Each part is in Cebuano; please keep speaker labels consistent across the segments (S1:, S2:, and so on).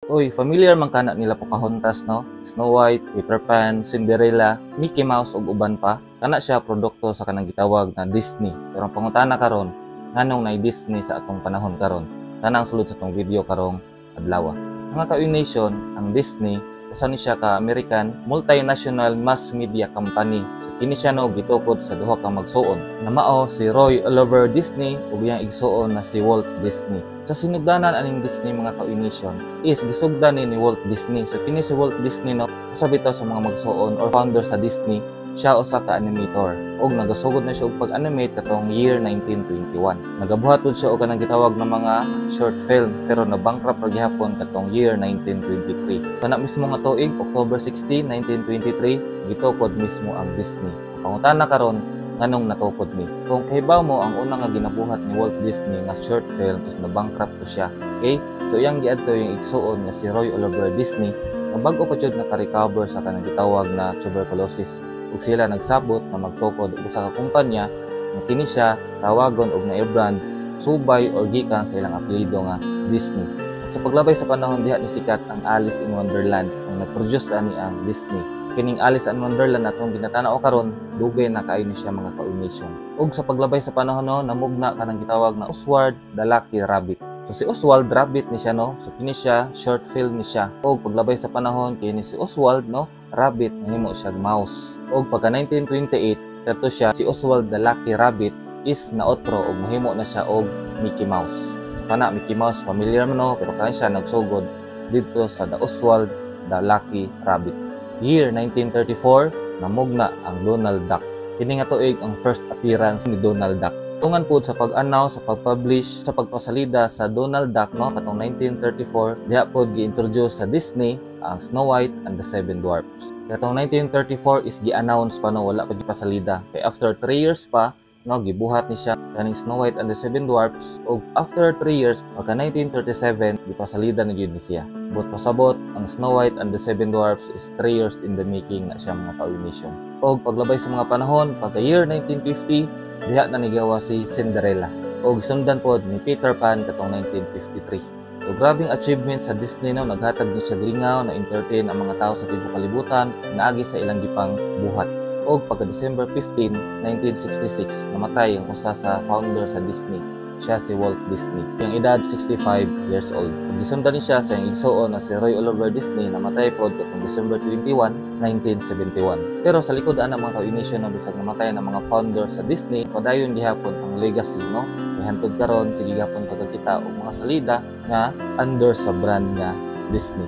S1: Uy, familiar man kana nila Pocahontas, no? Snow White, Peter Pan, Cinderella, Mickey Mouse ug uban pa. Kana siya produkto sa kanang gitawag na Disney. Pero ang pangutana karon, nganong nay Disney sa atong panahon karon? Kana ang sulod sa atong video karong adlaw. Mga ka-Nation, ang Disney usa ni siya ka American multinational mass media company. So kini siya, no, gitukod sa duha ka magsuon na mao si Roy Oliver Disney ug iyang igsuon na si Walt Disney. Sa sinugdanan aning Disney, mga ka-Nation, is gisugdan ni Walt Disney. So kini si Walt Disney, no, usa bitaw sa mga magsuon or founder sa Disney. Siya usa ka animator ug nagasugod na siya og pag-animate katong year 1921. Nagabuhat pud siya og kanang gitawag na mga short film, pero na-bankrupt ra gihapon katong year 1923. Kana mismo nga tuig, October 16, 1923, gitukod mismo ang Disney. Ang pangutana karon, nganong natukod ni? Kung kahibaw mo, ang una nga ginabuhat ni Walt Disney nga short film is na-bankrupt to siya. Okay? So iyang giadto yung igsuon nga si Roy Oliver Disney nga bag-o pa jud naka-recover sa kanang gitawag na tuberculosis, ug sila nagsabot na magtukod og usa ka kumpanya nga kini siya tawagon og na-brand subay or gikan sa ilang apelyido nga Disney. Ug sa paglabay sa panahon, diha ni sikat ang Alice in Wonderland, ang nag-produce ani ang Disney. Kining Alice in Wonderland atong ginatanaw karon, dugay na kaayo ni siya, mga ka-nation. Ug sa paglabay sa panahon, no, namugna kanang gitawag na Oswald the Lucky Rabbit. So si Oswald, rabbit ni siya, no. So kini siya short film ni siya. Ug paglabay sa panahon, kini si Oswald, no, rabbit, nahimo siya mouse. Ug pagka 1928 kadto siya si Oswald the Lucky Rabbit is naotro ug mahimo na siya og Mickey Mouse. So kana Mickey Mouse familiar man, no, pero kana siya nagsugod didto sa the Oswald the Lucky Rabbit. Year 1934, namugna ang Donald Duck. Kini nga tuig ang first appearance ni Donald Duck. Tungan pud sa pag-announce, sa pag-publish, sa pagpasalida sa Donald Duck, no, katong 1934, diha pod gi-introduce sa Disney ang Snow White and the Seven Dwarfs. Katong 1934 is gi-announce pa, no, wala pa pasalida. Kay after 3 years pa, no, gibuhat ni siya kaning Snow White and the Seven Dwarfs, ug after 3 years, pagka 1937, gipasalida na gyud ni siya. But pasabot, ang Snow White and the Seven Dwarfs is 3 years in the making na siya, mga ka-nation. Og paglabay sa mga panahon, pagka year 1950, diha na nigawa si Cinderella. Og sundan pod ni Peter Pan katong 1953. So grabing achievement sa Disney, no, naghatag ni siya lingaw na entertain ang mga tao sa tibuok kalibutan naagi sa ilang gipang buhat. Og pagka December 15, 1966, namatay ang usa sa founder sa Disney. Siya si Walt Disney. Ang edad, 65 years old. Ug gisundan ni siya sa iyang igsuon na si Roy Oliver Disney, namatay pod katong December 21, 1971. Pero sa likod ana, mga ka-nation, na bisag namatay ng mga founder sa Disney, padayon gihapon ang legacy, no? Kay hantod karon sige gihapon pagkakita og mga salida nga under sa brand nga Disney.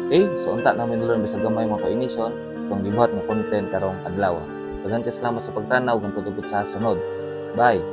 S1: Okay, so unta namin learn bisag gamay, mga ka-nation, itong gibuhat nga content karong adlaw. Daghang salamat sa pagtanaw ug hantod sa sunod. Bye.